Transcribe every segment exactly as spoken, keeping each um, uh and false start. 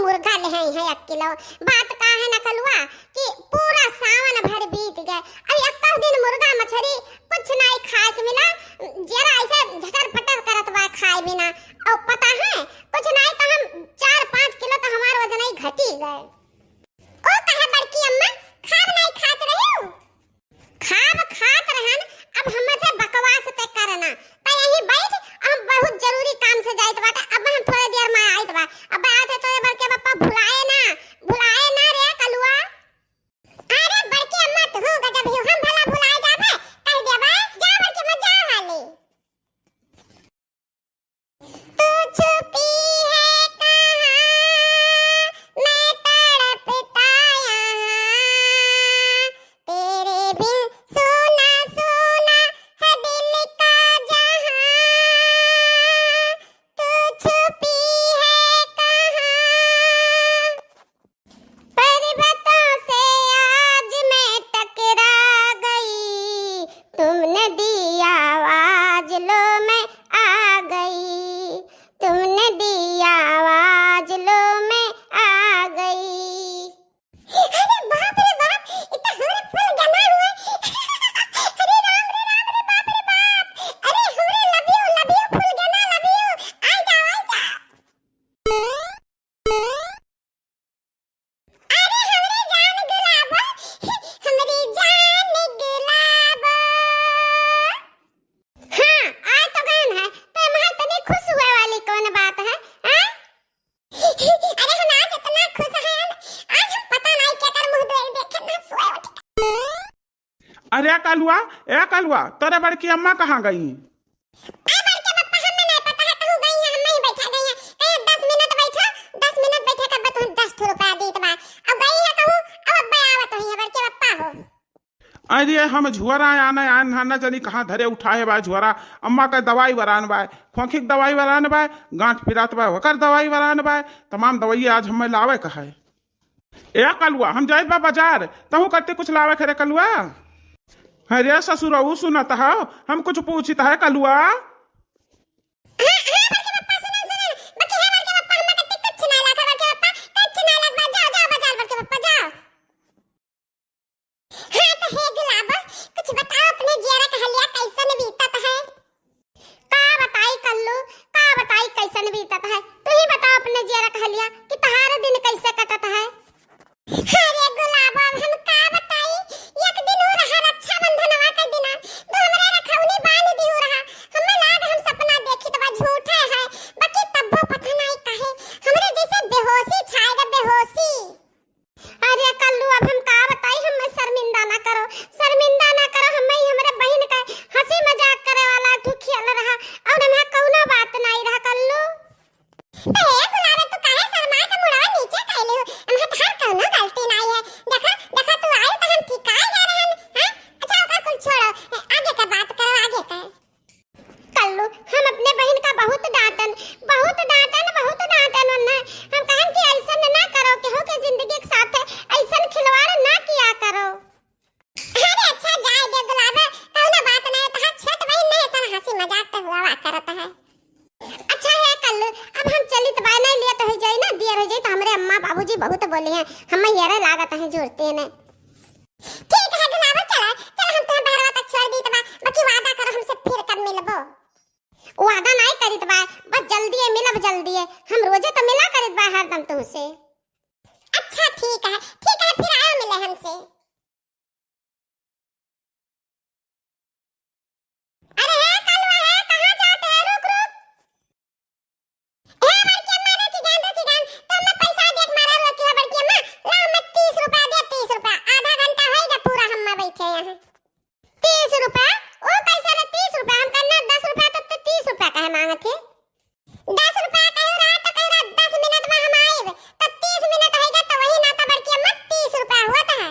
मुर्गा लेहइ है एक किलो। बात का है ना कलुआ कि पूरा सावन भर बीत गए, अब एक्कउ दिन मुर्गा मछरी कुछ नाहीं खाए के मिला, जरा ऐसे झटर पटर करत बा खाए बिना। अउर पता है, कुछ नाहीं तो हम चार पाँच किलो तो हमार वजन ही घटी गए। ओ कहे बड़की अम्मा, खाब नाहीं खात रहिउ? खाब खात रहन, अब हमसे बकवास ते करना। त यहीं बैठ, हम बहुत जरूरी काम से जाइत बाटे, अब हम थोड़े देर में आइत बा। अब आते तोरे बड़के पप्पा भुलाए ना, भुलाए ना रे कलुआ। अरे बड़की अम्मा, तू गजब ही, हम भला भुलाए जाबे, कह देबे, जा बड़की अम्मा, जा हाली। तू छुपी है कहाँ, मैं तड़पता यहाँ, तेरे बिन सूना सूना है दिल का जहाँ। तू छुपी है कहाँ, पर्वतों से आज मैं टकरा गई, तुमने दी आवाज, लो मैं आ गई, तुमने दी आवाज, लो मैं आ गई। अरे बाप रे बाप, ई त हमरे फुलगना हुए। अरे राम रे राम रे, बाप रे बाप। अरे हमरे love you, love you फुलगना, love you। आ जाओ, आ जाओ। अरे हमरे जान गुलाबो, हमरे जान गुलाबो। हाँ, आ तो गयन है, तो एमा तनी खुश हुए वाली कौन बात है, हाँ? अरे हम आज इतना खुश हैं, आज हम पता नहीं केकर मुंह दे-, देखे ना सोए उठ के। अरे कलुआ, ए कलुआ, तोरे बड़की अम्मा कहाँ गई? आ बड़के पप्पा, हमें नहीं पता है कहूँ गई हैं, हम नहीं बैठा गई हैं। कहे दस मिनट बैठो, दस मिनट बैठे के बाद तुम दस ठो रुपया दीत बा। अब गई है कहूँ, अब अब्बे आवत हुई है बड़के पप्पा हो। अरे हम झुअरा आना आन ना जनी कहाँ धरे उठाए बा झुअरा। अम्मा का दवाई वरान बा, खोंखी के दवाई वरान बा, गांठ पिरात बा ओकर दवाई वरान बा, तमाम दवाई आज हमें लावे का है। ए कलुआ, हम जाइत बा बाजार, तहूँ कत्ती कुछ लावे के रे कलुआ। अरे ससुरऊ सुनत हौ, हम कुछ पूछित है कलुआ। हाँ, हाँ, बड़के पप्पा, सुनन, सुनन। बड़के, हे बड़के पप्पा, हमें कत्ती कुछ ना लागा, बड़के पप्पा, कुछ ना लागा, जाओ, जाओ बाजार, बड़के पप्पा, जाओ। हाँ, तो हे गुलाबो, कुछ बताओ अपने जियरा का हलिया कैसन बीतत है? का बताई कल्लू, का बताई कैसन बीतत है? तू ही बताओ अपने जियरा का हलिया कि तहारे दिन कैसे कटत है? अरे गुलाबो, अब हम का बताई, एक दिन उ रहा रक्षाबंधनवा के दिना, तो हमरे रखौनी बांध दिहु रहा। हमें लाग हम सपना देखित बा झूठे है, बाकी तब्बो पता नहीं काहे हमरे जैसे बेहोशी छाए गा, बेहोशी। अरे कल्लू, अब हम का बताई, हमें शर्मिंदा ना करो, शर्मिंदा ना करो, हमें ही हमरे बहिन का हंसी मजाक करे वाला ठुकियल रहा और हमें कौनो बात नहीं रहा कल्लू। तो हे गुलाबे, तू काहे शर्मा के मुड़वा नीचे कइले हो? हमें तोहार कौनो गलती नहीं है। देखा, देखा, तू आई तो हम ठिकाए गए रहन, हैं? अच्छा, ओका कुल छोड़ो, आगे का बात करो, आगे का। कल्लू, हम अपने बहिन का बहुत डांटन, बहुत डांटन, बहुत डांटन उन्हें। हम कहन कि ऐसन ना करो, केहू के जिंदगी के साथ ऐसन खिलवाड़ ना किया करो। अरे अच्छा, जाए दे गुलाबे, कौनो बात नहीं, तहार छोट बहिन नहीं, इतना हंसी मजाक तो हुआ करत है। अच्छा हे कल्लू, अब हम चलित बाय, नहीं लेट हो जाई ना, देर हो जाई तो हमरे अम्मा बाबूजी बहुत बोली हैं, हम हेरे लागत हैं जोरते ने। ठीक है गुलाबो, चला, चला हम तोहे बहरवा तक छोड़ दीत बा, बाकी वादा करो हमसे फिर कब मिलबो। वादा नाई करित बा, बस जल्दी है मिलब, जल्दी है, हम रोजे तो मिला करित बा हरदम तुमसे। अच्छा ठीक है, ठीक है, फिर आयो मिले हमसे। अरे हे कलुआ हे, कहाँ जात है? रुक, रुक। हे बड़की अम्मा, रुकी जान, रुकी जान। तो हमें पैसा देख मारा रोकी हो बड़की अम्मा। ला हमें तीस रुपया दे, तीस रुपया। आधा घंटा होइगा पूरा हम्मा बैठे यहाँ। तीस रुपया? ओ कैसे रे तीस रुपया? हम कहना दस रुपया तो, तो तीस रुपया काहे मांगत है? दस रुपया कहू रहा तो कहू रहा दस मिनट में हम आइब, तो तीस मिनट होइगा तो वही नाता बड़की अम्मा तीस रुपया होत है।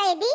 ए दी,